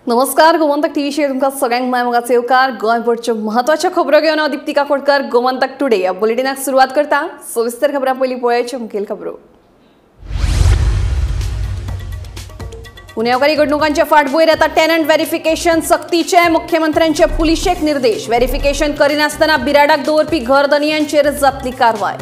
नमस्कार, गोमंतक टीव्हीचेर तुमकां सगळ्यांक माय मोगाचो येवकार। गोंयभरच्यो म्हत्वाच्यो खबरो घेवन हांव दीप्तिका कोटकर गोमंतक टुडे ह्या बुलेटिनाक सुरवात करता। सविस्तर खबरां पयलीं पळोवयाच्यो मुखेल खबरो। गुन्यांवकारी घडणुकांच्या फाटभूंयेर आतां टेनंट व्हेरिफिकेशन सक्तीचें, मुख्यमंत्र्यांचे पुलिशेक निर्देश। व्हेरिफिकेशन करिनासतना बिराडाक दवरपी घरधनयांचेर जातली कारवाय।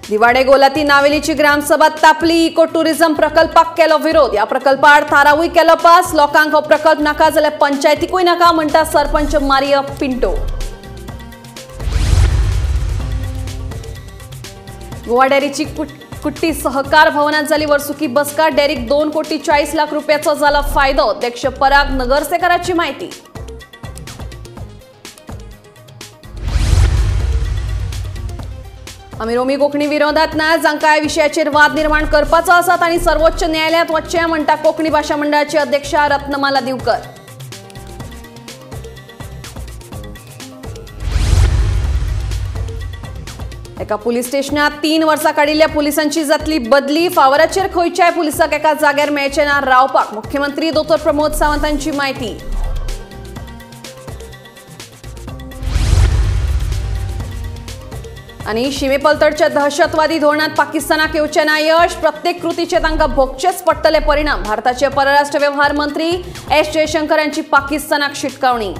दिवाडे गोलाती नावेलीची ग्रामसभा तापली। इको टुरिझम प्रकल्पाक केलो विरोध। ह्या प्रकल्पाआड थारावूय केलो पास। लोकांक हो प्रकल्प नाका जाल्यार पंचायतीकूय नाका म्हणटा सरपंच मारिया पिंटो। गोवा डेअरीची कुट्टी सहकार भवनात जाली वर्सुकी बसका। डेअरीक 2 कोटी 40 लाख रुपयाचो जाला फायदो। अध्यक्ष पराग नगरसेकराची माहिती। आमी रोमी कोंकणी विरोधात ना, जांकां ह्या विशयाचेर वाद निर्माण करपाचो आसा तांणी सर्वोच्च न्यायालयांत वचचें म्हणटा कोंकणी भाशा मंडळाची अध्यक्षा रत्नमाला दिवकर। एका पुलीस स्टेशनात 3 वर्सां काडिल्ल्या पुलिसांची जातली बदली। फावराचेर खंयच्याय पुलिसाक एका जाग्यार मेळचें ना रावपाक, मुख्यमंत्री दोतोर प्रमोद सावंत हांची म्हायती। आनी शिमे पलतडच्या दहशतवादी धोरणात पाकिस्तानाक येवचें ना यश। प्रत्येक कृतीचे तांकां भोगचेच पडटले परिणाम। भारताचे परराष्ट्र व्यवहार मंत्री एस जयशंकर यांची पाकिस्तानाक शिटकावणी।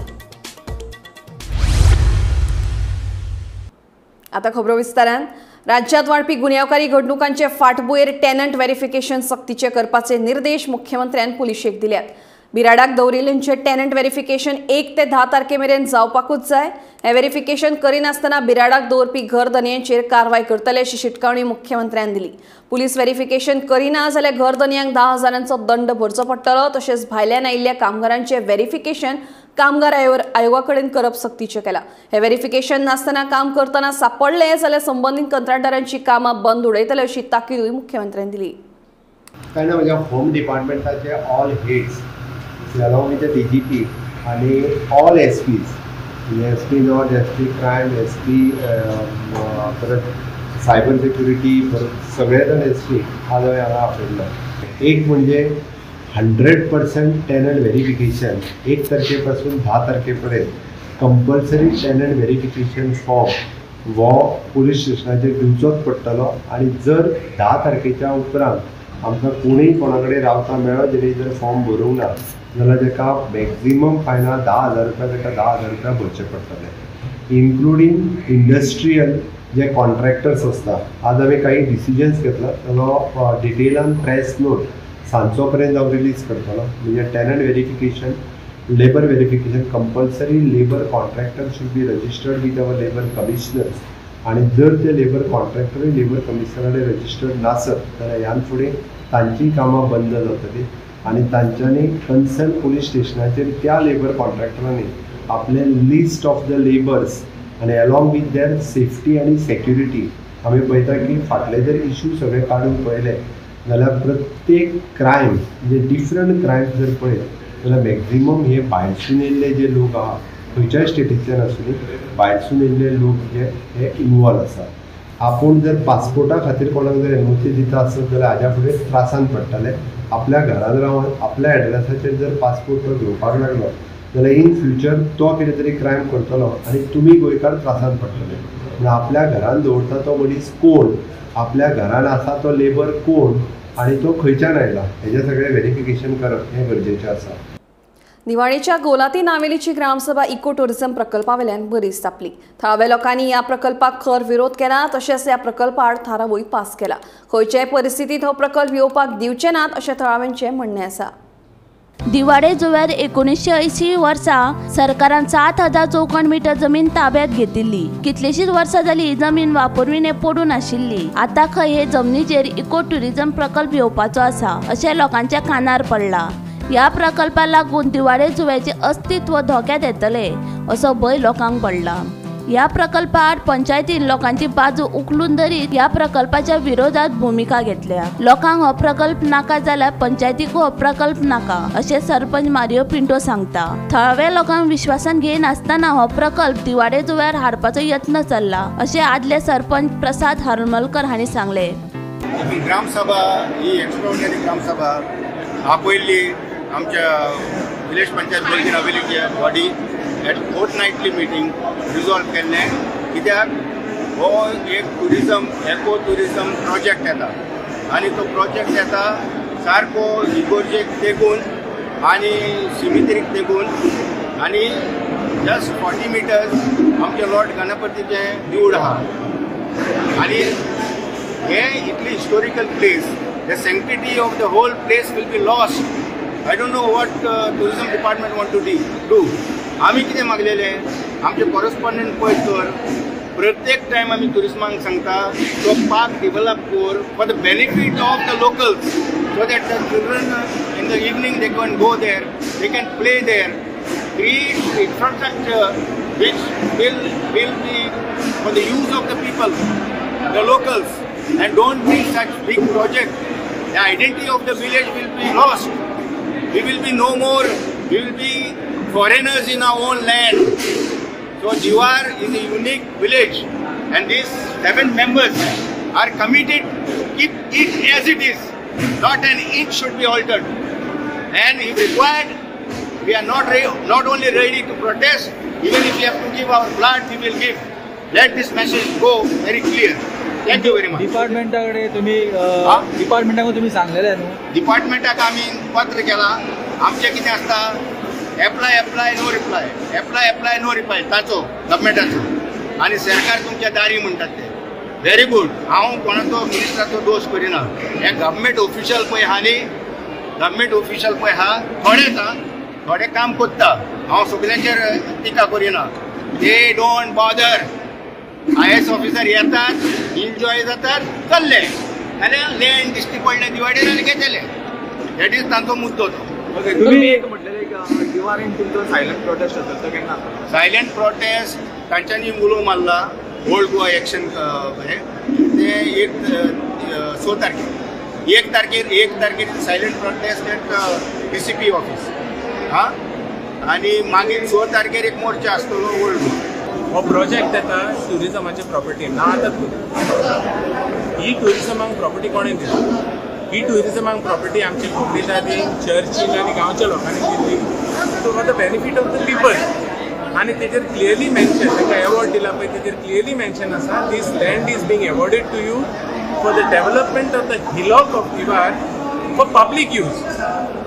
आता खबरो विस्तारान। राज्यात वाडपी गुन्यांवकारी घडणुकांचे फाटभूंयेर टेनंट व्हेरिफिकेशन सक्तीचे करपाचे निर्देश मुख्यमंत्र्यान पुलिशेक दिल्यात। बिराडाक दवरिल्ल्यांचे टेनंट व्हेरिफिकेशन 1 ते 10 तारखे मेरेन जावपाकूच जाय। हें व्हेरिफिकेशन करिनासतना बिराडाक दवरपी घरधनयांचेर कारवाय करतले अशी शिटकावणी मुख्यमंत्र्यान दिली। पुलीस व्हेरिफिकेशन करिना जाल्यार घरधनयांक 10 हजारांचो दंड भरचो पडटलो। तशेंच भायल्यान आयिल्ल्या कामगारांचें व्हेरिफिकेशन कामगार आयोगा कडेन करप सक्तीचें केलां। हें व्हेरिफिकेशन नासतना काम करतना सापडलें जाल्यार संबंदीत कंत्राटदारांची कामां बंद उडयतले अशी ताकीदूय मुख्यमंत्र्यान दिली। काय ना, म्हणजे होम डिपार्टमेंटाचे all heads along with the DGP आणि ऑल एस पीज, म्हणजे S P north, S P crime, S P परत सायबर सेक्युरिटी, परत सगळे जाण एस पी आज हांवें हांगा आपयल्लो। एक म्हणजे 100% टेनंट व्हेरिफिकेशन 1 तारखे पासून 10 तारखे पर्यंत कंपल्सरी टेनंट व्हेरिफिकेशन फॉर्म हो पुलीस स्टेशनाचेर दिवचोच पडटलो। आनी जर 10 तारखेच्या उपरांत आमकां कोणूय कोणा कडेन रावता मेळो जेणे जर फॉर्म भरूंक ना जाल्यार ताका मॅक्झिमम फायना 10,000 रुपया, ताका 10,000 रुपया भरचे पडटले। इन्क्लुडींग इंडस्ट्रियल जे कॉन्ट्रॅक्टर्स आसता, आज हांवें काही डिसिजन्स घेतला ताजो डिटेलान प्रेस नोट सांजचो पर्यंत हांव रिलीज करतलो। म्हणजे tenant verification, labour verification compulsory, labour contractor should be registered with our labour commissioners. आनी जर ते लेबर कॉन्ट्रॅक्टरूय लेबर कमिशनरा कडेन रजिस्टर्ड नासत जाल्यार ह्यान फुडें तांचीय कामां बंद जातलीं आनी तांच्यांनी कन्सर्न पुलीस स्टेशनाचेर त्या लेबर कॉन्ट्रॅक्टरांनी आपलें लिस्ट ऑफ the labours आनी एलॉंग विथ there safety आनी सेक्युरिटी। आमी पळयता की फाटले जर इशू सगळे काडून पळयले जाल्यार प्रत्येक क्रायम म्हणजे डिफरंट क्रायम जर पळयत जाल्यार मॅक्झिमम हे भायरसून येयल्ले जे लोक आहा, खंयच्याय स्टेटींतल्यान आसूं, भायरसून येयल्ले लोक जे हे इनवॉल्व आसात। आपूण जर पासपोर्टा खातीर कोणाक जर एनओसी दिता आसत जाल्यार हाज्या फुडें त्रासान पडटले। आपल्या घरान रावन आपल्या एड्रेसाचेर जर पासपोर्ट तो घेवपाक लागलो जाल्यार इन फ्युचर तो कितें तरी क्रायम करतलो आनी तुमी गोंयकार त्रासान पडटले। पूण आपल्या घरान दवरता तो मनीस कोण, आपल्या घरान आसा तो लेबर कोण आनी तो खंयच्यान आयला, हेजें सगळें व्हेरिफिकेशन करप हें गरजेचें आसा। दिवाळेच्या गोलाती नावेलीची ग्रामसभा इको टुरिझम प्रकल्पावेल्यान बरीच तापली। थळाव्या लोकांनी ह्या प्रकल्पाक खर विरोध केला। तशेंच ह्या प्रकल्पाआड थारावूय पास केला। खंयच्याय परिस्थितीत हो प्रकल्प येवपाक दिवचे नात अशें थळाव्यांचें म्हणणें आसा। दिवाडे जुव्यार 1980 वर्सा सरकारान 7,000 चौखण मीटर जमीन ताब्यात घेतिल्ली। कितलीशीच वर्सां जाली जमीन वापरविणे पडून आशिल्ली। आतां खंय हे जमनीचेर इको टुरिझम प्रकल्प येवपाचो आसा अशें लोकांच्या कानार पडला। ह्या प्रकल्पाक लागून दिवाडे जुव्याचें अस्तित्व धोक्यात येतलें असो भंय लोकांक पडला। ह्या प्रकल्पाआड पंचायतीन लोकांची बाजू उखलून धरीत ह्या प्रकल्पाच्या विरोधात भूमिका घेतल्या। लोकांक हो प्रकल्प नाका जाल्यार पंचायतीक हो प्रकल्प नाका अशें सरपंच मारियो पिंटो सांगता। थळाव्या लोकांक विश्वासान घेयनासतना हो प्रकल्प दिवाडे जुव्यार हाडपाचो यत्न चल्ला अशें आदले सरपंच प्रसाद हरमलकर हांणी सांगलें। ग्रामसभा ही एक्स्ट्रॉर्डिनरी ग्रामसभा आपयल्ली आमच्या विलेज पंचायत बोलगीन हवेलीच्या body at fortnightly meeting resolve केल्लें कित्याक हो एक टुरिजम इको टुरिजम प्रोजेक्ट येता आनी तो प्रोजेक्ट येता सारको इगोर्जेक तेगून आनी सिमित्रीक तेगून आनी जस्ट 40 मिटर्स आमचे लॉर्ड गणपतीचें देवूळ आहा आनी हे इतली historical place, the sanctity of the whole place will be lost. I don't know what tourism department want to do. आमी कितें मागलेलें आमचे कॉरस्पॉन्डंट पळय तर प्रत्येक टायम आमी ट्युरिजमाक सांगता तो पार्क डेवलप कर for the benefit of the locals so that the children in the evening they can go there, they can play there, create infrastructure which will be for the use of the people, the locals, and don't bring such big project. The identity of the village will be lost. We will be no more, we will be foreigners in our own land. So Divar is a unique village and these 7 members are committed to keep it as it is. Not an inch should be altered. And if required, we are not only ready to protest, even if we have to give our blood, we will give. Let this message go very clear. Thank you very much. डिपार्टमेंटाकडे तुम्ही डिपार्टमेंटाक तुम्ही सांगलेले न्हू? डिपार्टमेंटाक आमी पत्र केला. आमचें कितें आसता, apply apply no reply, apply apply no reply ताचो गव्हर्मेंटाचो आनी सरकार तुमच्या दारी म्हणटात ते. Very good. हांव कोणाचो मिनिस्टराचो दोश करिना. हे गव्हर्मेंट ऑफिशियल पळय आहा न्ही, गव्हर्मेंट ऑफिशियल पळय आहा थोडेच आहा, थोडे काम करता. हांव सगल्यांचेर टिका करिना. They don't bother. IAS officer येतात, एन्जॉय जातात, चल्ले जाल्यार लँड दिश्टी पडलें दिवाडेर आनी घेतले. That is तांचो मुद्दो तो. तुम्ही एक म्हटलें दिवारीन तुमचो सायलंट प्रोटेस्ट आसता तो केन्ना? सायलंट प्रोटेस्ट तांच्यांनी उलो मारला ओल्ड गोवा एक्शन हे ते एक 6 तारखेर 1 तारखेर silent protest at DCP office हा आनी मागीर 6 तारखेर एक मोर्चा आसतलो ओल्ड गोवा. हो प्रोजेक्ट येता ट्युरिजमाची प्रॉपर्टी ना आतां ही ट्युरिजमाक प्रॉपर्टी कोणें दिली? ही ट्युरिजमाक प्रॉपर्टी आमची कोमरीदादीन, चर्चीन आनी गांवच्या लोकांनी दिल्ली for the benefit of the people. आनी तेजेर क्लियरली मेन्शन, तांकां एवॉर्ड दिला पळय तेजेर क्लियरली मेन्शन आसा, this land is being awarded to you for the development of the hillock of Divar for public use.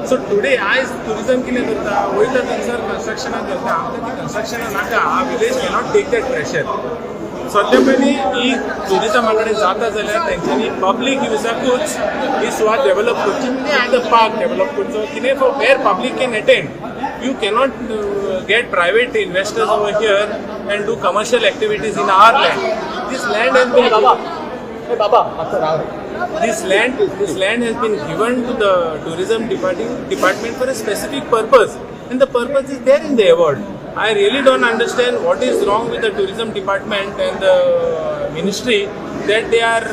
So today आयज tourism कितें करता, वयता थंयसर कन्स्ट्रक्शनां करता. आमकां ती कन्स्ट्रक्शनां नाका. Our village cannot take that pressure. सद्या पयलीं ही ट्युरिजमा कडेन जाता जाल्यार तेंच्यांनी पब्लीक युजाकूच ही सुवात डेवलप करची, म्हणजे पार्क डेवलप करचो कितें for where public can attend. You cannot get private investors over here and do commercial activities in our land. This land has been This land has been given to the tourism department for a specific purpose, and the purpose is there in the award. I really don't understand what is wrong with the tourism department and the ministry that they are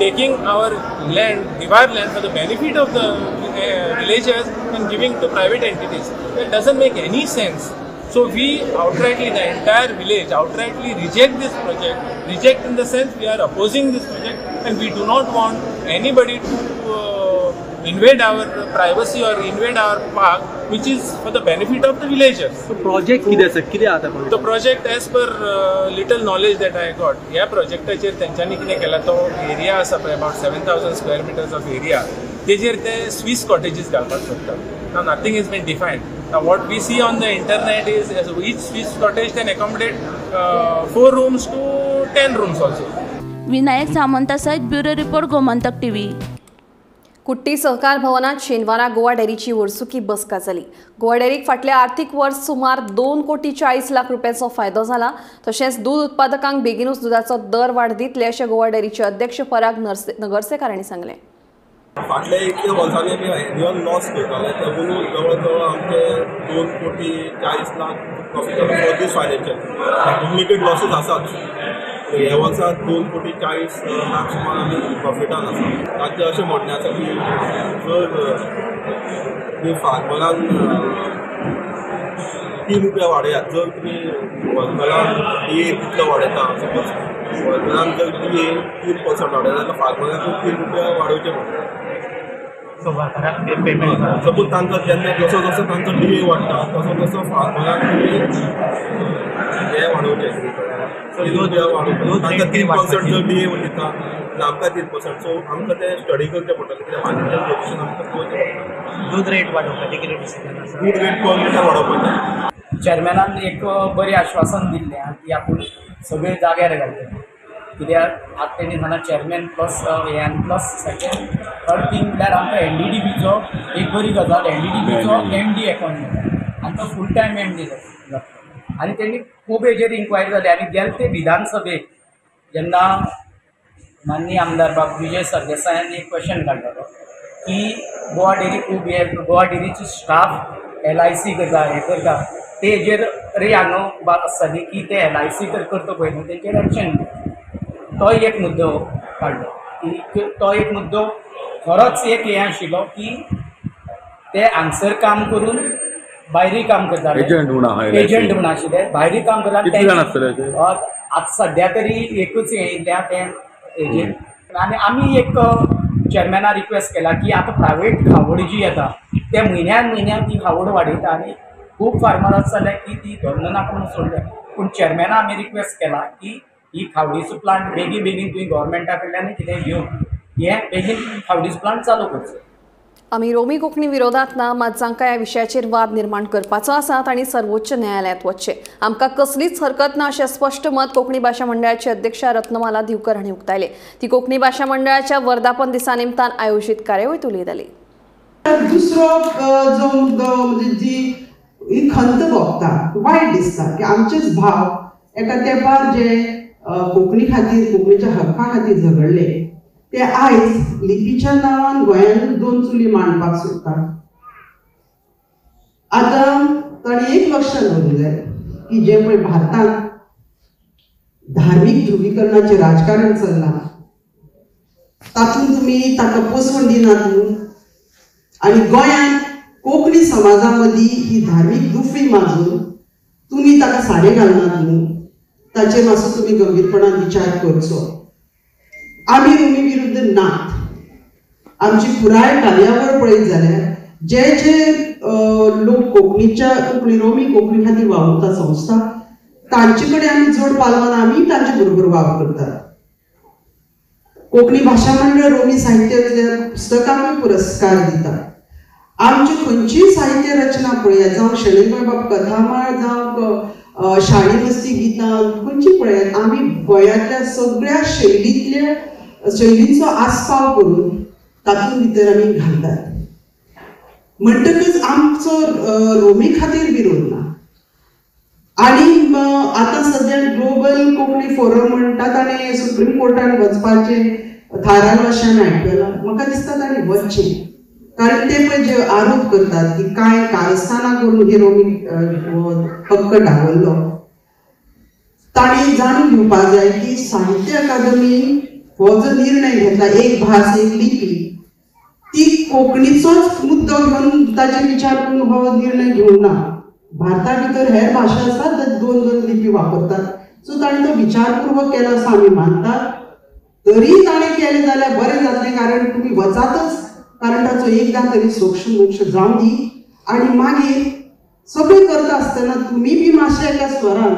taking our land, Divar land, for the benefit of the villagers and giving to private entities. That doesn't make any sense. So we outrightly, the entire village outrightly reject this project. Reject in the sense we are opposing this project and we do not want anybody to invade our privacy or invade our park, which is for the benefit of the villagers. So project कितें आसा, कितें आसा? The project, as per little knowledge that I got, ह्या प्रोजेक्टाचेर तेंच्यांनी कितें केला, तो area आसा पळय about 7,000 square meters of area, तेजेर ते स्विस कॉटेजीस घालपाक सोदतात. Now nothing has been defined. Now what we see on the internet is each Swiss cottage can accommodate 4 rooms to 10 rooms also. Vinayak Samanta सहित bureau report, Gomantak TV. कुट्टी सहकार भवनात शेनवारा गोवा डेअरीची वर्सुकी बसका जाली. गोवा डेअरीक फाटल्या आर्थिक वर्स सुमार 2 कोटी 40 लाख रुपयांचो फायदो जाला. तशेंच दूद उत्पादकांक बेगिनूच दुदाचो दर वाड दितले अशें गोवा डेअरीचे अध्यक्ष पराग नगरसेकार हांणी सांगलें. फाटल्या इतल्या वर्सांनी आमी एन्युअल लॉस करताले, तेवून जवळ जवळ आमचे 2 कोटी 40 लाख प्रॉफीट जालो for this financial. Accumulated losses आसात. ह्या वर्सा 2 कोटी 40 लाख सुमार आमी प्रॉफिटान आसा. तांचें अशें म्हणणें आसा की जर तुमी फार्मरान 3 रुपया वाडयात, जर तुमी व्हंकलान देड तितलो वाडयता, सपोज वर्करांक जर डी ए 3% वाडयला जाल्यार फार्मरांक 3 रुपया वाडोवचे पडटा. सो वर्करांक पेमेंट सपोज तांकां जेन्ना जसो जसो तांचो डी ए वाडटा तसो तसो फार्मरांक तुमी हे वाडोवचे, 3 रुपया वाडोवचे. तांकां 3% जर डी ए दिता आमकां 3%. सो आमकां तें स्टडी करचें पडटलें कित्याक फायनान्शियल पोजिशन आमकां पळोवचें पडटा. दूद रेट वाडोवपाचें कितें डिसिजन आसा? दूद रेट पर लिटर वाडोवपाचें. चेअरमॅनान एक बरें आश्वासन दिल्लें की आपूण सगळें जाग्यार घालतले, कित्याक आतां तेणी सांगलां चेअरमॅन प्लस हें आनी प्लस सेकेंड थर्ड थींग म्हळ्यार आमकां एनडीडीबीचो एक बरी गजाल, एनडीडीबीचो एमडी एपॉयंट जाता आनी तो फूल टायम एमडी जाता आनी तेणी खूब हेजेर इन्क्वायरी जाली. आनी गेले ते विधानसभेक जेन्ना माननीय आमदार बाब विजय सरदेसायान एक क्वेश्चन काडलेलो की गोवा डेरी खूब हे गोवा डेरीची स्टाफ LIC करता हें करता, ते हेजेर रे हांगा बात आसताली की ते LIC तर करता पळय न्हू तेंचेर एक्शन घेवचें. तो एक मुद्दो काडलो की तो एक मुद्दो खरोच एक हें आशिल्लो की ते हांगसर काम करून भायरूय काम करताले, एजंट म्हूण आशिल्ले, भायरूय काम करताले. आतां सद्या तरी एकूच हें येयल्या तें हेजेर. आनी आमी एक चेअरमॅना रिक्वेस्ट केला की आतां प्रायवेट खावड जी येता ते म्हयन्यान म्हयन्यान ती खावड वाडयता आनी खूब फार्मर आसा जाल्यार की ती धरना नाका म्हणून सोडल्या. पूण चेअरमॅना आमी रिक्वेस्ट केला की ही खावडीचो प्लांट बेगीन बेगीन तुवें गव्हर्मेंटा कडल्यान कितें घेवन हें बेगीन खावडीचो प्लांट चालू करचो. आमी रोमी कोंकणी विरोधात ना, मात जांकां ह्या विशयाचेर वाद निर्माण करपाचो आसा तांणी सर्वोच्च न्यायालयांत वचचें, आमकां कसलीच हरकत ना अशें स्पश्ट मत कोंकणी भाशा मंडळाची अध्यक्षा रत्नमाला दिवकर हांणी उक्तायलें. ती कोंकणी भाशा मंडळाच्या वर्धापन दिसा निमतान आयोजीत कार्यावळींत उलयताली. दुसरो जो मुद्दो म्हणजे जी ही खंत भोगता, वायट दिसता की आमचेच भाव एका तेंपार जे कोंकणी खातीर कोंकणीच्या हक्का खातीर झगडले ते आयज लिपीच्या नांवान गोंयांत 2 चुली मांडपाक सोदता. आतां ताणें एक लक्षात दवरूंक जाय की जें पळय भारतांत धार्मीक ध्रुवीकरणाचें राजकारण चल्लां तातूंत तुमी ताका पोसवण दिनात न्हू, आनी गोंयांत कोंकणी समाजा मदीं ही धार्मीक दुफळी माजून तुमी ताका सारें घालनात न्हू, ताचेर मातसो तुमी गंभीरपणान विचार करचो. आमी रोमी विरुद्ध नात. आमची पुराय कार्यावळ पळयत जाल्यार जे जे लोक कोंकणीच्या कोंकणी रोमी कोंकणी खातीर वावुरता संस्था तांचे कडेन आमी जोड पालवान आमी तांचे बरोबर वावर करतात. कोंकणी भाशा मंडळ रोमी साहित्यांतल्या पुस्तकांकूय पुरस्कार दिता. आमची खंयचीय साहित्य रचना पळयात, जावं शणै गोंयबाब कथामाळ, जावं शाणी मस्ती गितां, खंयची पळयात, आमी गोंयांतल्या सगळ्या शैलींतल्या शैलींचो आस्पाव करून तातूंत भितर आमी घालतात. म्हणटकच आमचो रोमी खातीर विरोध ना. आनी आतां सद्या ग्लोबल कोंकणी फोरम म्हणटा ताणें सुप्रीम कोर्टान वचपाचें थारायलां अशें आमी आयकलां. म्हाका दिसता ताणें वचचें, कारण ते पळय जे आरोप करतात की कांय कारस्थानां करून ही रोमी हक्क डावललो, तांणी जाणून घेवपाक जाय की साहित्य अकादमी हो जो निर्णय घेतला एक भास एक लिपी, ती कोंकणीचोच मुद्दो घेवन ताचेर विचार करून हो निर्णय घेवंक ना. भारता भितर हेर भाशा आसात, 2 2 लिपी वापरतात, सो ताणें तो विचारपूर्वक केलो असो आमी मानतात. तरी ताणें केलें जाल्यार बरें जातलें, कारण तुमी वचातच, कारण ताचो एकदां तरी सोक्ष मोक्ष जावं दी. आनी मागीर सगळें करता आसतना तुमी बी मातशें एका स्वरान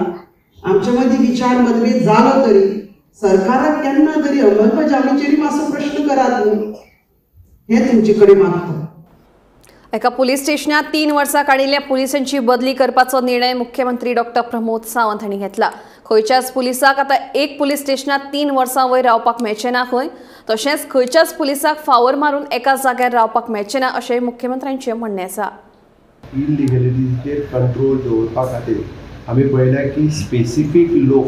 आमचे मदीं विचार मतभेद जालो तरी सरकाराक केन्ना तरी अंमलबजावणीचेर मातसो प्रश्न करात न्हू, हें तुमचे कडेन मागता. एका पुलीस स्टेशनात 3 वर्सां काडिल्ल्या पुलिसांची बदली करपाचो निर्णय मुख्यमंत्री डॉक्टर प्रमोद सावंत हांणी घेतला. खंयच्याच पुलिसाक आतां एक पुलीस स्टेशनात 3 वर्सां वयर रावपाक मेळचें ना खंय, तशेंच खंयच्याच पुलिसाक फावर मारून एका जाग्यार रावपाक मेळचें ना अशें मुख्यमंत्र्यांचें म्हणणें आसा. इलिगलिटीचेर कंट्रोल दवरपा खातीर आमी पळयलें की स्पेसिफीक लोक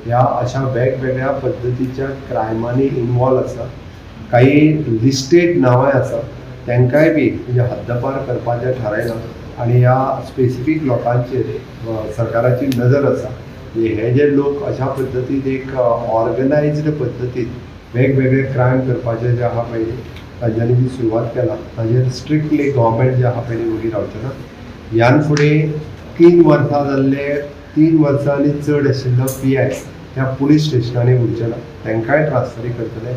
ह्या अशा वेगवेगळ्या पद्दतीच्या क्रायमांनी इनवॉल्व आसा. काही लिस्टेड नांवांय आसा, तांकांय बी म्हणजे हद्दपार करपाचें थारायलां आनी ह्या स्पेसिफीक लोकांचेर सरकाराची नजर आसा. हे जे लोक अशा पद्दतीन एक ऑर्गनायज्ड पद्दतीन वेगवेगळे क्रायम करपाचे जे आहा पळय तांच्यांनी जी सुरवात केला ताजेर स्ट्रिक्टली गव्हर्मेंट जे आहा पळय वगीर रावचें ना. ह्यान फुडें 3 वर्सां जाल्ले 3 वर्सां आनी चड आशिल्लो पी I ह्या पुलीस स्टेशनांनी उरचे ना, तांकांय ट्रान्सफरी करतले.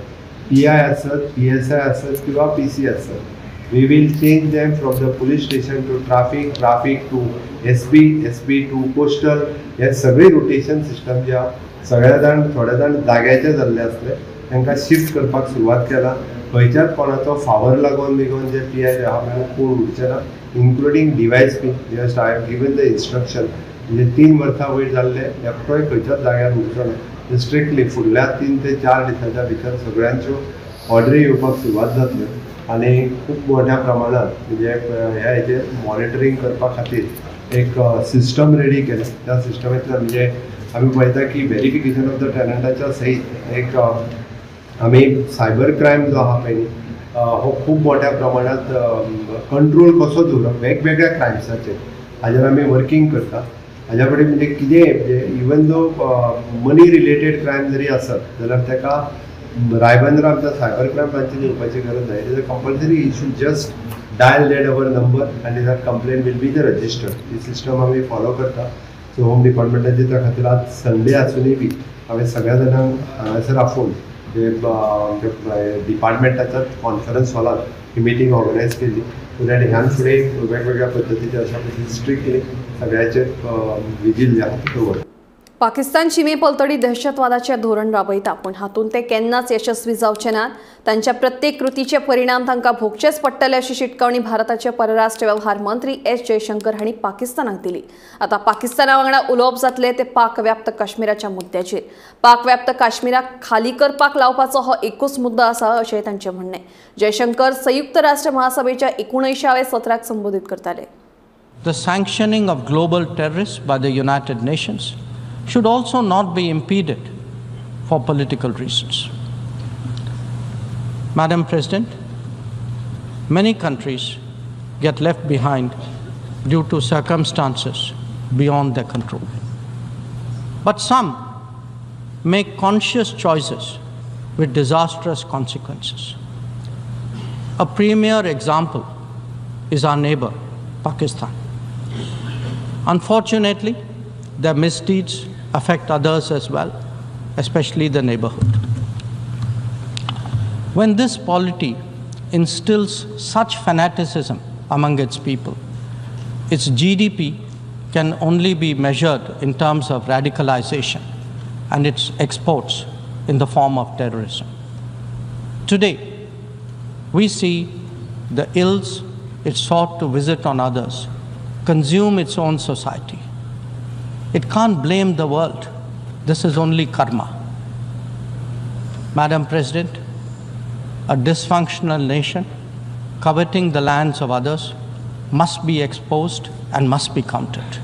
पी I आसत, पी एस I आसत किंवा पी सी आसत, we will change them from the police station to traffic, traffic to S P, S P to coastal. हे सगळी रोटेशन सिस्टम जी आहा, सगळे जाण थोडे जाण जाग्याचे जाल्ले आसले तांकां शिफ्ट करपाक सुरवात केला. खंयच्याच कोणाचो फावर लागून बिगून जे पी I आहा म्हणून कोण उरचे ना, including D Y S P. Just I have given the instruction, म्हणजे 3 वर्सां वयर जाल्ले एकटोय खंयच्याच जाग्यार उरचो ना. स्ट्रिक्टली फुडल्या 3 ते 4 दिसांच्या भितर सगळ्यांच्यो ऑर्डरी येवपाक सुरवात जातल्यो आनी खूब मोठ्या प्रमाणात म्हणजे ह्या हेचेर मॉनिटरींग करपा खातीर एक सिस्टम रेडी केल्या. त्या सिस्टमेंतल्यान म्हणजे आमी पळयता की व्हेरिफिकेशन ऑफ the टॅनंटाच्या सहीत एक आमी सायबर क्रायम जो आहा पळय न्ही, हो खूब मोठ्या प्रमाणात कंट्रोल कसो दवरप वेगवेगळ्या क्रायम्साचेर हाजेर आमी वर्कींग करता. हाज्या फुडें म्हणजे कितेंय म्हणजे even though money related crime जरी आसत जाल्यार ताका रायबंदरा आमच्या सायबर क्रायम ब्रांचीन येवपाची गरज ना. It is a compulsory you should just dial that our number आनी that complain will be the registered. He system आमी फॉलो करता. सो होम डिपार्टमेंटाचे त्या खातीर आज संडे आसुनूय बी हांवें सगळ्या जाणांक हांगासर आफोवन आमच्या डिपार्टमेंटाच्या कॉन्फरन्स हॉलान ही मिटींग ऑर्गनायज केली, सो that ह्यान फुडें वेगवेगळ्या पद्दतीचे अशा पद्दतीन स्ट्रिक्टली सगळ्याचेर विजील जे आहा ते दवरता. पाकिस्तान शिमे पलतडी दहशतवादाचे धोरण राबयता, पूण हातूंत ते केन्नाच यशस्वी जावचे नात. तांच्या प्रत्येक कृतीचे परिणाम तांकां भोगचेच पडटले अशी शिटकावणी भारताचे परराष्ट्र व्यवहार मंत्री एस जयशंकर हांणी पाकिस्तानाक दिली. आतां पाकिस्ताना वांगडा उलोवप जातलें ते पाकव्याप्त काश्मीराच्या मुद्द्याचेर. पाकव्याप्त काश्मीराक खाली करपाक लावपाचो हो एकूच मुद्दो आसा अशें तांचें म्हणणें. जयशंकर संयुक्त राष्ट्र महासभेच्या 79व्या सत्राक संबोधीत करताले. The sanctioning of global terrorists by the United Nations should also not be impeded for political reasons. Madam President, many countries get left behind due to circumstances beyond their control. But some make conscious choices with disastrous consequences. A premier example is our neighbor, Pakistan. Unfortunately, their misdeeds affect others as well, especially the neighborhood. When this polity instills such fanaticism among its people, its GDP can only be measured in terms of radicalization and its exports in the form of terrorism. Today, we see the ills it sought to visit on others consume its own society. It can't blame the world. This is only karma. Madam President, a dysfunctional nation coveting the lands of others must be exposed and must be countered.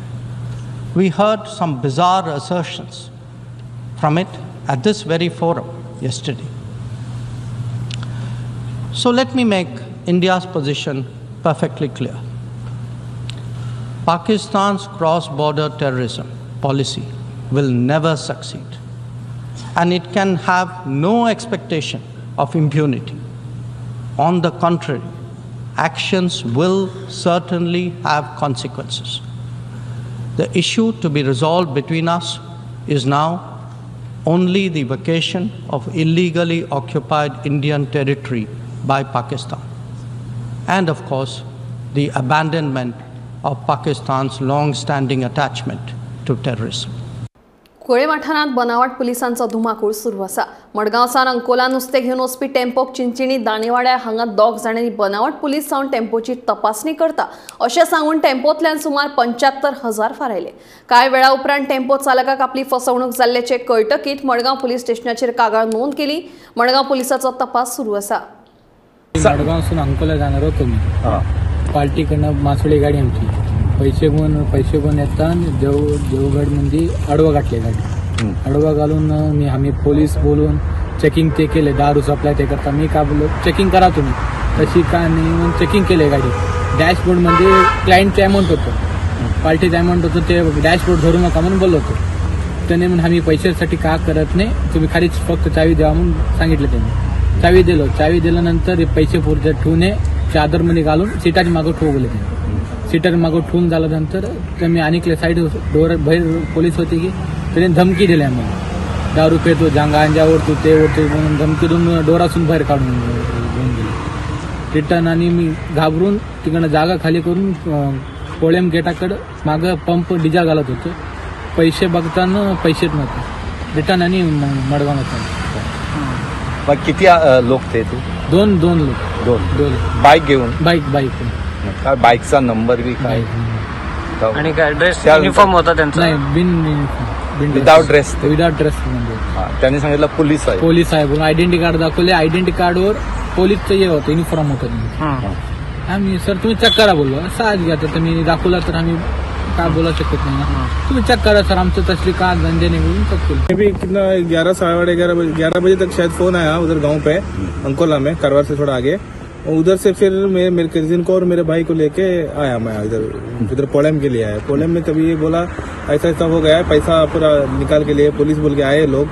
We heard some bizarre assertions from it at this very forum yesterday. So let me make India's position perfectly clear. Pakistan's cross-border terrorism policy will never succeed, and it can have no expectation of impunity. On the contrary, actions will certainly have consequences. The issue to be resolved between us is now only the vacation of illegally occupied Indian territory by Pakistan, and of course, the abandonment of Pakistan's long-standing attachment to terrorism. Collem वाठारांत बनावट पुलिसांचो धुमाकूळ सुरू आसा. मडगांवसान अंकोला नुस्तें घेवन वचपी टेम्पोक चिंचिणी दाणेवाड्या हांगा 2 जाणांनी बनावट पुलीस जावन टेम्पोची तपासणी करता अशें सांगून टेम्पोंतल्यान सुमार 75,000 फारायले. कांय वेळा उपरांत टेम्पो चालकाक आपली फसवणूक जाल्ल्याचें कळटकीत मडगांव पुलीस स्टेशनाचेर कागाळ नोंद केली. मडगांव पुलिसाचो तपास सुरू आसा. मडगांवसून अंकोला जाणार होतो मी. पार्टीकडनं मासोळी गाडी आमची पैसे घेऊन येतात. देवगडमध्ये आडवं घातले गाडी. आडवं घालून मी आम्ही पोलीस बोलून चेकिंग ते केले. दारू सप्लाय ते करता. मी का बोललो चेकिंग करा तुम्ही, तशी का नाही म्हणून चेकिंग केले गाडी. डॅशबोर्डमध्ये क्लायंटचं अमाऊंट होतं, पार्टीचं अमाऊंट होतं, ते डॅशबोर्ड धरू नका म्हणून बोललो होतो. त्याने म्हणून आम्ही पैशासाठी का करत नाही, तुम्ही खालीच फक्त चावी द्या म्हणून सांगितलं. त्यांनी चावी दिलो. चावी दिल्यानंतर पैसे पुरते ठेवून चादरमध्ये घालून सीटाच्या मागं ठेवले. ते सीटाच्या मागं ठेवून झाल्यानंतर तर मी आणखी साईड डोर बाहेर पोलीस होते की त्याने धमकी दिली आम्हाला. दारू पेतो, गांजा ओढतो, ते ओढतो म्हणून धमकी देऊन डोरासून बाहेर काढून घेऊन गेले रिटर्न. आणि मी घाबरून तिकडनं जागा खाली करून पोळेम गेटाकडं मागं पंप डिझेल घालत होतो. पैसे बघताना पैसेच नव्हते रिटर्न आणि मडगाव होता. किती लोक थे तू? दोन दोन लोक. दोन दोन बाईक घेऊन? Bike bike. काय बाईकचा नंबर बी काय? आणि काय ड्रेस युनिफॉर्म होता त्यांचा? नाही, बिन विदाउट ड्रेस. विदाउट ड्रेस म्हणजे त्यांनी सांगितलं पोलीस आहे. पोलीस आहे म्हणून आयडेंटिटी कार्ड दाखवले. आयडेंटिटी कार्डवर पोलीसचं हे होतं, युनिफॉर्म होतं. आम्ही सर तुम्ही चेक करा बोललो. साज घ्या तर मी दाखवला तर आम्ही काय बोला शकत नाही ना. तुम्ही चेक करा सर, आमचं तसली का धंदे नहीं बोलून चेक केलं. भी कितना 11, 11:15, 11 बजे तक शायद फोन आया उधर गांव पे अंकोला में, करवार से थोड़ा आगे. उधर से फिर मैं मेरे कजिन को और मेरे भाई को लेके आया मैं इधर इधर पोलम के लिए आया. पोलम में तभी ये बोला ऐसा ऐसा हो गया है, पैसा पूरा निकाल के लिए पुलिस बोल के आए लोग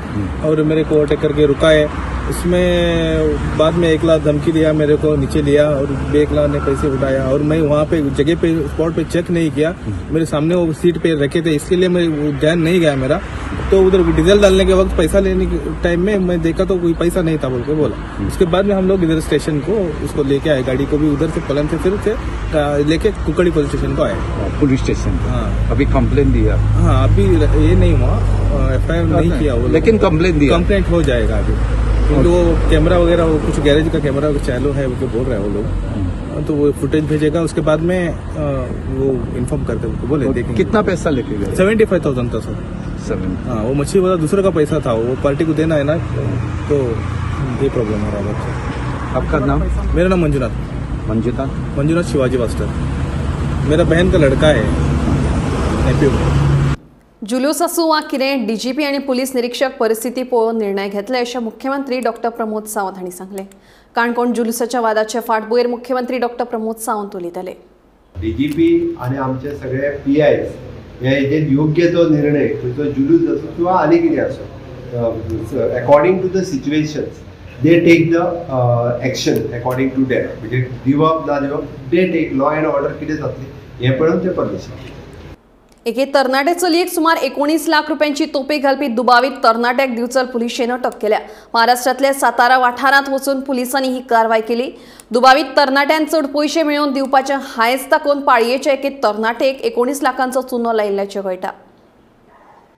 और मेरे को ओवरटेक करके रुका है. उसमें बाद में 1 लाख धमकी दिया, मेरे को नीचे लिया और 1 लाख ने पैसे उठाया. और मैं वहाँ पे जगह पे स्पॉट पे चेक नहीं किया, मेरे सामने वो सीट पे रखे थे, इसके लिए मैं ध्यान नहीं गया मेरा. तो उधर डीजल डालने के वक्त पैसा लेने के टाइम में मैं देखा तो कोई पैसा नहीं था बोल के बोला. उसके बाद में हम लोग इधर स्टेशन को उसको लेके आए, गाड़ी को भी उधर से पलंग से फिर से लेके कुकड़ी पुलिस स्टेशन को आए. पुलिस स्टेशन हाँ. अभी कंप्लेन दिया? हाँ, अभी ये नहीं हुआ, एफआईआर नहीं किया वो, लेकिन कंप्लेन दिया. कंप्लेंट हो जाएगा अभी, क्योंकि वो कैमरा वगैरह वो कुछ गैरेज का कैमरा चालू है वो बोल रहे हैं वो लोग, तो वो फुटेज भेजेगा. उसके बाद में वो इन्फॉर्म करते हैं बोले. देखेंगे कितना पैसा लेके गए? 75,000 था सर. 7. हाँ, वो मच्छी वाला दूसरे का पैसा था, वो पार्टी को देना है ना, तो ये प्रॉब्लम हो रहा है. आपका नाम? मेरा नाम मंजुनाथ. मंजुनाथ? मंजुनाथ शिवाजी मास्टर. मेरा बहन का लड़का है एमपी. जुलूस आसूं वा कितें, डीजीपी आनी पुलीस निरीक्षक परिस्थिती पळोवन निर्णय घेतले अशें मुख्यमंत्री डॉक्टर प्रमोद सावंत हांणी सांगलें. काणकोण जुलूसाच्या वादाचे फाटभुंयेर मुख्यमंत्री डॉक्टर प्रमोद सावंत उलयताले. डीजीपी आनी आमचे सगळे पीआयस हे हेजेर योग्य तो निर्णय, खंयचो जुलूस आसूं किंवा आनी कितें आसूं, according to the situations they take the action according to that. म्हणजे दिवप ना दिवप, they take law and order कितें जातली हें पळोवन ते परमिशन. एके तरणाटे चलयेक सुमार 19 लाख रुपयांची तोपी घालपी दुबावीत तरणाट्याक दिवचल पुलिशेन अटक केल्या. महाराष्ट्रांतल्या सातारा वाठारांत वचून पुलिसांनी ही कारवाय केली. दुबावीत तरणाट्यान चड पयशे मेळोवन दिवपाचें हांयस दाखोवन पाळयेचे एके तरणाटेक 19 लाखांचो चुनो लायिल्ल्याचें कळटा.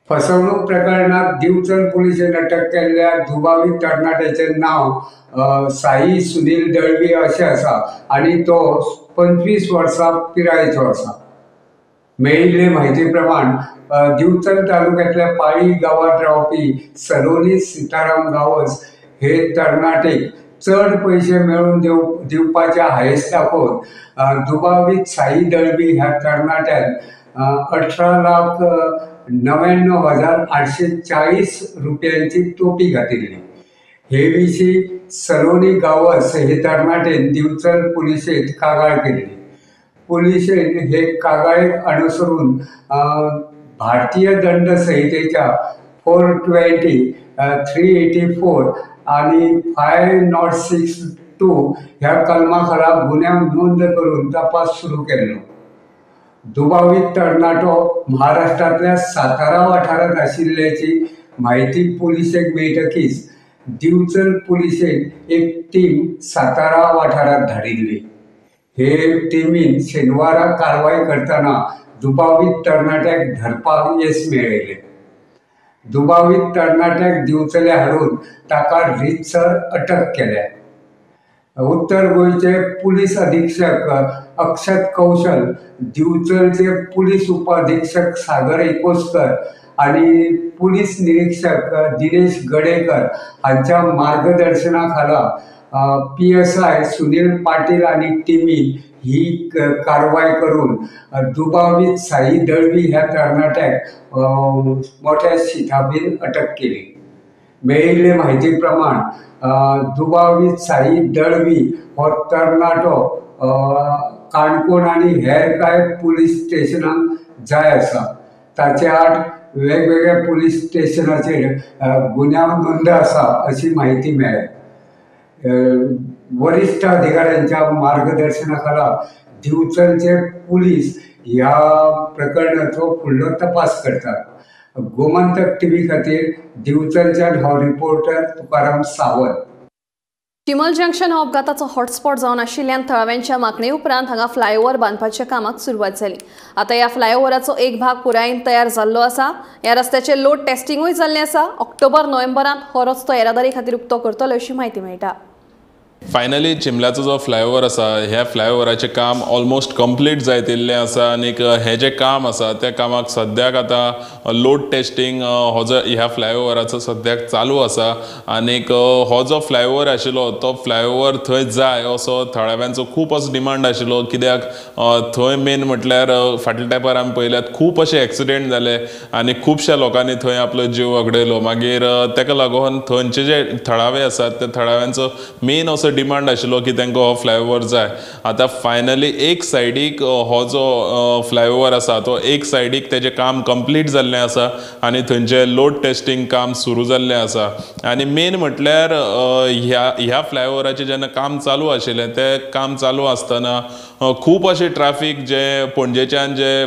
फसवणूक प्रकरणात दिवचल पुलिशेन अटक केल्ल्या दुबावीत तरणाट्याचें नांव साई सुनील दळवी अशें आसा आनी तो 25 वर्सां पिरायेचो आसा. मेळिल्ले म्हायती प्रमाण दिवचल तालुक्यांतल्या पाळी गांवांत रावपी सलोनी सीताराम गांवस हे तरणाटेक चड पयशे मेळोवन दिवपाचे हांयस दाखोवन दुबावीत साई दळवी ह्या तरणाट्यान 18,99,840 रुपयांची तोपी घातिल्ली. हे विशीं सलोनी गांवस हे तरणाटेन दिवचल पुलिशेंत कागाळ केल्ली. पुलिशेन हे कागाळीक अनुसरून भारतीय दंड संहितेच्या 420, 384 आनी 506(2) ह्या कलमा खाला गुन्यांव नोंद करून तपास सुरू केल्लो. दुबावीत तरणाटो महाराष्ट्रांतल्या सातारा वाठारांत आशिल्ल्याची म्हायती पुलिशेक मेळटकीच दिवचल पुलिशेन एक टीम सातारा वाठारांत धाडिल्ली. हे टिमीन शेनवारा कारवाय करतना दुबावीत तरणाट्याक धरपाक येस मेळयलें. दुबावीत तरणाट्याक दिवचले हाडून ताका रितसर अटक केल्या. उत्तर गोंयचे पुलीस अधीक्षक अक्षत कौशल, दिवचलचे पुलीस उपअधीक्षक सागर एकोस्कर आनी पुलीस निरीक्षक दिनेश गडेकर हांच्या मार्गदर्शना खाला PSI Sunil Patil आनी टिमीन ही कारवाय करून दुबावीत साई दळवी ह्या तरणाट्याक मोठ्या शिताबीन अटक केली. मेळिल्ले म्हायती प्रमाण दुबावीत साई दळवी हो तरणाटो काणकोण आनी हेर कांय पुलीस स्टेशनांक जाय आसा. ताचे आड वेगवेगळ्या पुलीस स्टेशनाचेर गुन्यांव नोंद आसा अशी म्हायती मेळ्ळ्या. वरिष्ठ अधिकाऱ्यांच्या मार्गदर्शनाखाला दिवचलचे पुलीस ह्या प्रकरणाचो फुडलो तपास करतात. गोमंतक टीव्ही खातीर दिवचलच्यान हो रिपोर्टर तुकाराम सावंत. चिमल जंक्शन हो अपघाताचो हॉटस्पॉट जावन आशिल्ल्यान थळाव्यांच्या मागणे उपरांत हांगा फ्लायओव्हर बांदपाच्या कामाक सुरवात जाली. आतां ह्या फ्लायओव्हराचो एक भाग पुरायेन तयार जाल्लो आसा. ह्या रस्त्याचें लोड टेस्टिंगूय जाल्लें आसा. ऑक्टोबर नोव्हेंबरांत हो रस्तो येरादारी खातीर उक्तो करतले अशी म्हायती मेळटा. फायनली चिमल्याचो जो फ्लायओव्हर आसा ह्या फ्लायओव्हराचें काम ऑलमोस्ट कंप्लीट जायत येयल्लें आसा आनीक हें जें काम आसा त्या कामाक सद्याक आतां लोड टेस्टींग हो जो ह्या फ्लायओव्हराचो सद्याक चालू आसा आनीक हो जो फ्लायओव्हर आशिल्लो तो फ्लायओव्हर थंय जाय असो थळाव्यांचो खूब असो डिमांड आशिल्लो. कित्याक थंय मेन म्हटल्यार फाटल्या तेंपार आमी पळयल्यात खूब अशे एक्सिडेंट जाले आनी खुबश्या लोकांनी थंय आपलो जीव वगडायलो. मागीर ताका लागून थंयचे जे थळावे आसात त्या थळाव्यांचो मेन असो डिमांड आशिल्लो की तांकां हो फ्लायओव्हर जाय. आतां फायनली एक सायडीक हो जो फ्लायओव्हर आसा तो एक सायडीक तेजें काम कंप्लीट जाल्लें आसा आनी थंयचें लोड टेस्टींग काम सुरू जाल्लें आसा. आनी मेन म्हटल्यार ह्या फ्लायओव्हराचें जेन्ना काम चालू आशिल्लें तें काम चालू आसतना खूब अशें ट्राफीक जे पणजेच्यान जे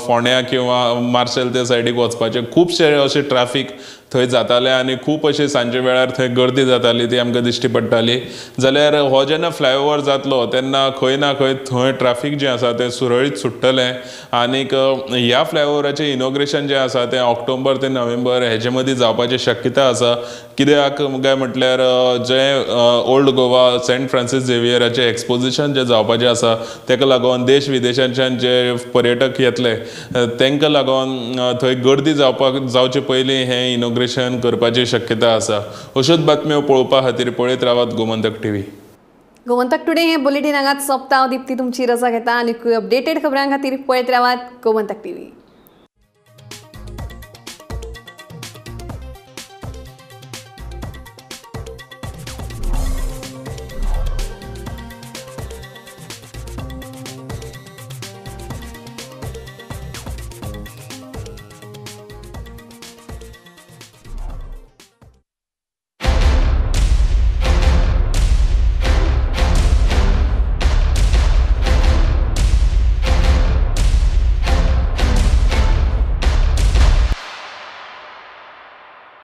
फोंड्या किंवा मार्शेल ते सायडीक वचपाचें खुबशें अशें ट्राफीक थंय जातालें आनी खूब अशें सांजे वेळार थंय गर्दी जाताली ती आमकां दिश्टी पडटाली. जाल्यार हो जेन्ना फ्लायओव्हर जातलो तेन्ना खंय ना खंय थंय ट्राफीक जें आसा तें सुरळीत सुट्टलें आनीक ह्या फ्लायओव्हराचें इनॉग्रेशन जें आसा तें ऑक्टोबर ते नोव्हेंबर हेजे मदीं जावपाची शक्यता आसा. कित्याक काय म्हटल्यार जें ओल्ड गोवा सेंट फ्रांसीस झेवियराचें एक्सपोजिशन जें जावपाचें आसा ताका लागून देश विदेशांच्यान जे पर्यटक येतले तांकां लागून थंय गर्दी जावचे पयलीं हें इनॉग्रेशन करपाची शक्यता आसा. अश्योच बातम्यो पळोवपा खातीर पळयत रावात गोमंतक टीव्ही. गोमंतक टुडे हे बुलेटीन हांगाच सोंपता. हांव दीप्ती तुमची रजा घेता आनी अपडेटेड खबरां खातीर पळयत रावात गोमंतक टीव्ही.